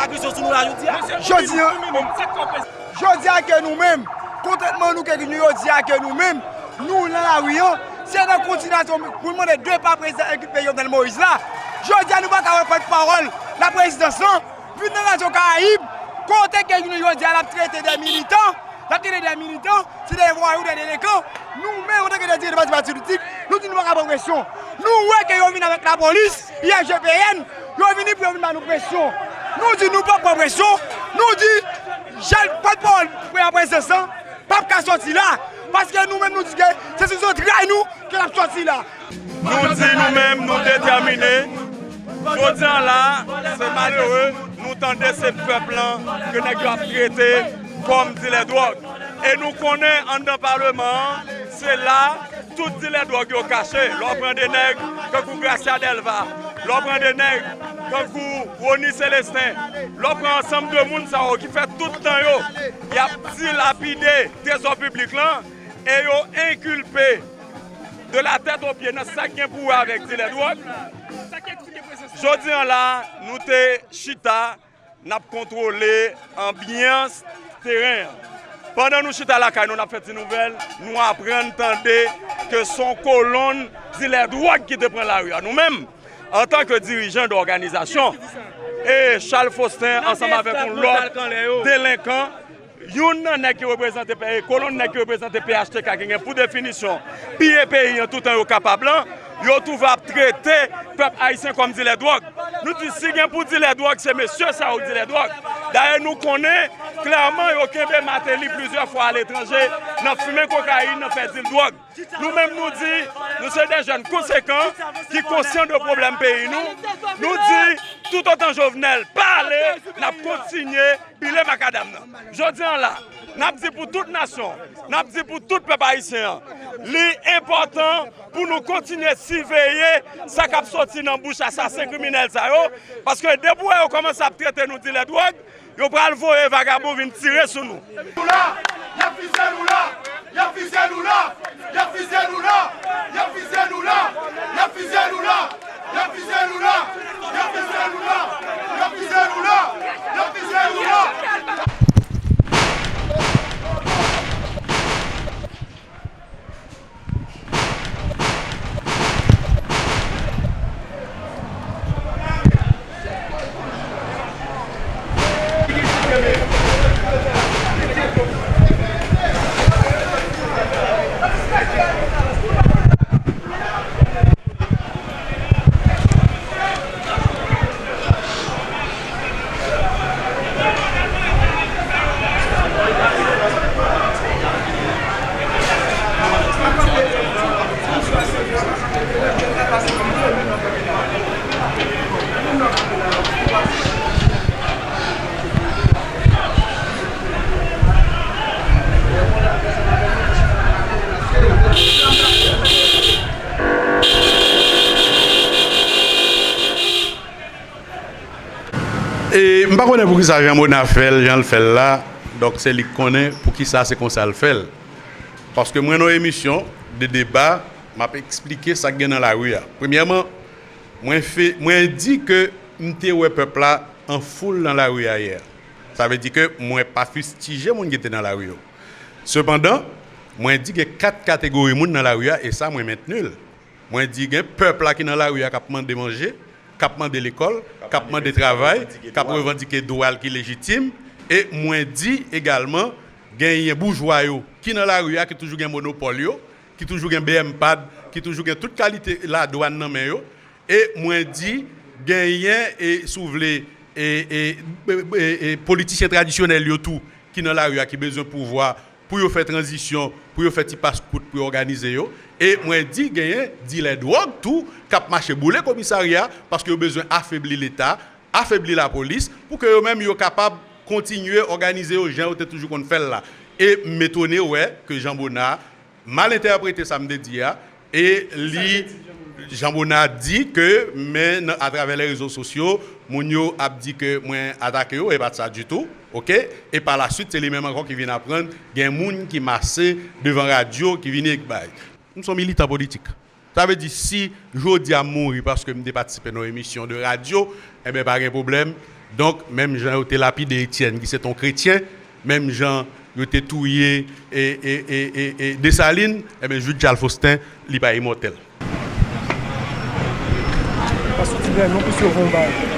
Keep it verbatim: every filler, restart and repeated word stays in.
Presyon sou nou la jodi a. Jodi a, jodi a ke nou menm, kontantman nou ke nou jodi a ke nou menm, nou nan lari an, se nan kontinyasyon pou n mande depa prezidan enkilpe Jovenel Moïse la. Jodi a nou pa ka wè pòtpawòl laprezidans lan vin nan Radyo Karayib, kote ke nou jodi a l ap trete de militan, l ap trete de militan, se de vwayou, de delenkan. Nou menm, antanke de dirijan pati politik, nou di nou pa ka pran presyon. Nou wè ke yo vin avèk lapolis, I G P N, yo vini pou yo vin ba nou presyon. Nou di nou p ap pran presyon. Nou di, jan pòtpawòl premye prezidans lan p ap ka sòti la. Paske nou menm nou di ke se sou zantray nou ke l ap sòti la. Nou di nou menm, nou detèmine. Jodi a la, se malere, nou tande se pèp lan ke nèg yo ap trete kòm dilè dwòg. E nou konnen anndan palman an, se la tout dilè dwòg yo kache. Lè w pran de nèg tankou Gracia Delva, lè w pran de nèg tankou Rony Célestin, lè w pran ansanm de moun sa yo ki fè tout tan yo, y ap dilapide trezò piblik lan, e yo enkilpe de la tèt o pye nan sa k gen pou wè avèk dilè dwòg. Jodi a la, nou te chita, n ap kontwole anbyans teren an. Pandan nou chita lakay nou, n ap fè ti nouvèl, nou aprann tande ke se yon kolonn dilè dwòg ki te pran lari a. Nou menm, antanke dirijan de òganizasyon, e Charles Faustin ansanm avèk yon lòt delenkan, youn nan nèg ki reprezante, kolonn nèg ki reprezante P H T K ki gen pou definisyon piye peyi an toutan yo kapab lan, yo twouve ap trete pèp ayisyen kòm dilè dwòg. Nou di si gen pou dilè dwòg, se mesye sa yo k dilè dwòg. Dayè nou konnen klèman yo kenbe Martelly plizyè fwa aletranje nan fimen kokayin, nan fè dil dwòg. Nou menm nou di, nou se de jèn konsekan ki konsyan de pwoblèm peyi nou. Nou di, toutotan Jovenel pa ale, n ap kontinye bile makadam nan. Jodi a la, n ap di pou tout nasyon, n ap di pou tout pèp ayisyen an, li enpòtan pou nou kontinye siveye sa k ap soti nan bouch asasen kriminèl sa yo, paske depi w wè yo kòmanse ap trete nou dilè dwòg, yo pral voye vagabon vin tire sou nou. Nou la, y ap fizye nou la, y ap fizye nou la, y ap fizye nou la, y ap fizye nou la, y ap fizye nou la, y ap fizye nou la, y ap fizye nou la, y ap fizye nou la, y ap fizye nou la. E m pa konnen poukisa Jean Bonnat fè l jan l fè l la, donk se li k konnen poukisa se konsa l fè l. Paske mwen nan yon emisyon de deba, m ap eksplike sa k gen nan lari a. Premyèman, mwen fè, mwen di ke m te wè pèp la an foul nan lari a yè. Sa vle di ke mwen pa fistije moun ki te nan lari yo. Sepandan, mwen di gen kat kategori moun nan lari a, e sa mwen mentni l. Mwen di gen pèp la ki nan lari a k ap mande manje, k ap mande lekòl, k ap mande travay, k ap revandike dwa l ki lejitim. E mwen di egalman, genyen boujwa yo ki nan lari a, ki toujou gen monopòl yo, ki toujou gen B M pad, ki toujou gen tout kalite ladwàn nan men yo. E mwen di, genyen, e, si w vle, e, e, e, e, politisyen tradisyonèl yo tou ki nan lari a, ki bezwen pouvwa pou yo fè tranzisyon, pou yo fè ti pas kout, pou yo òganize yo. E mwen di, genyen dilè dwòg tou k ap mache boule komisarya, paske yo bezwen afebli Leta, afebli lapolis, pou ke yo menm yo kapab kontinye òganize yo jan yo te toujou konn fè l la. E m etone wè ke Jean Bonnat mal entèprete sa m te di a, e li, Jean Bonnat di ke, men nan, atravè lè rezo sosyo, moun yo ap di ke mwen atake yo, e pa t sa ditou, oke? E pa la swit, se li menm ankò ki vin aprann gen moun ki mase devan radyo, ki vini ek bay. M se yon militan politik. Sa vle di, si jodi a m mouri paske m te patisipe nan yon emisyon de radyo, enben, pa gen pwoblèm. Donk, menm jan yo te lapide Etyèn, ki se t on kretyen, menm jan yo te touye e, e, e, e, e Desalin, ebyen, Jude Charles Faustin, li pa imòtèl. Pastè Ti Bèl, non, plis yo voye yon bagay.